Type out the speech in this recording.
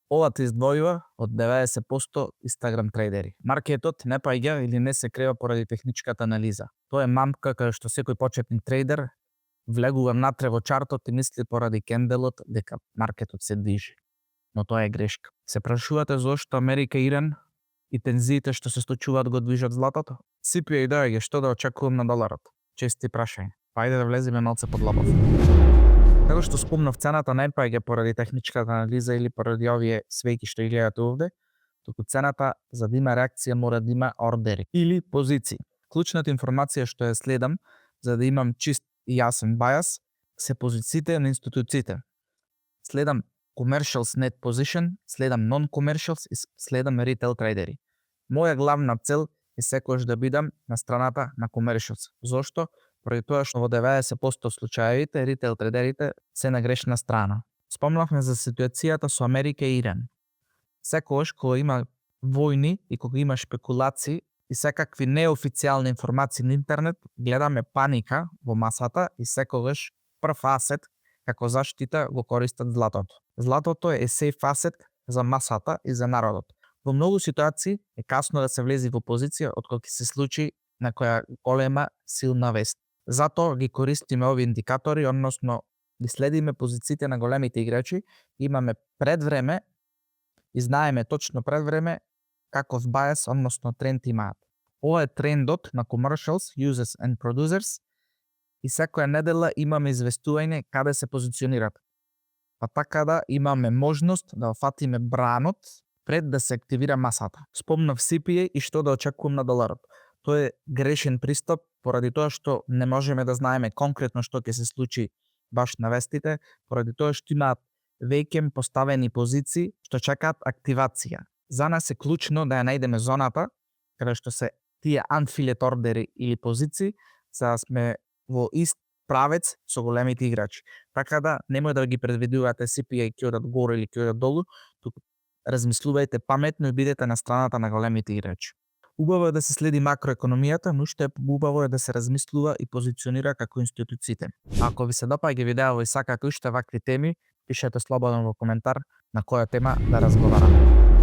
Ова те издвојува од 90% Instagram трейдери. Маркетот не паѓа или не се крева поради техничката анализа. Тоа е мамка кај што секој почетник трейдер влегува натре во чартот и мисли поради кенделот дека маркетот се движи. Но тоа е грешка. Се прашувате зошто Америка и Иран и тензиите што се случуваат го движат златото? CPI доаѓа, што да очекувам на доларот? Чести прашања. Ајде да влеземе малце подлабоко. Како што спомнав, цената не паѓа поради техничката анализа или поради овие свејки што ги гледате овде, туку цената за да има реакција мора да има ордери или позиции. Клучната информација што ја следам за да имам чист и јасен бајас се позициите на институциите. Следам commercials net position, следам non-commercials и следам retail трейдери. Моја главна цел е секогаш да бидам на страната на commercials. Зошто? Поради тоа што во 90% случаевите ритейл трейдерите се на грешна страна. Спомнавме за ситуацијата со Америка и Иран. Секогаш кога има војни и кога има шпекулации и секакви неофицијални информации на интернет, гледаме паника во масата и секогаш прв асет како заштита го користат златото. Златото е safe asset за масата и за народот. Во многу ситуации е касно да се влези во позиција откога ќе се случи некоја голема силна вест. Затоа ги користиме овие индикатори, односно ги следиме позициите на големите играчи, имаме предвреме и знаеме точно предвреме каков bias, односно тренд имаат. Ова е трендот на commercials, users and producers и секоја недела имаме известување каде се позиционират. Па така да имаме можност да фатиме бранот пред да се активира масата. Спомнав CPI и што да очекувам на доларот. Тоа е грешен пристап поради тоа што не можеме да знаеме конкретно што ќе се случи баш на вестите, поради тоа што имаат веќе поставени позиции што чекаат активација. За нас е клучно да ја најдеме зоната каде што се тие unfilled ордери или позиции, за да сме во ист правец со големите играчи. Така да немој да ги предвидувате CPI ќе одат горе или ќе одат долу, туку размислувајте паметно и бидете на страната на големите играчи. Убаво е да се следи макроекономијата, но уште убаво е да се размислува и позиционира како институциите. Ако ви се допаѓа видео и сакате уште вакви теми, пишете слободно во коментар на која тема да разговараме.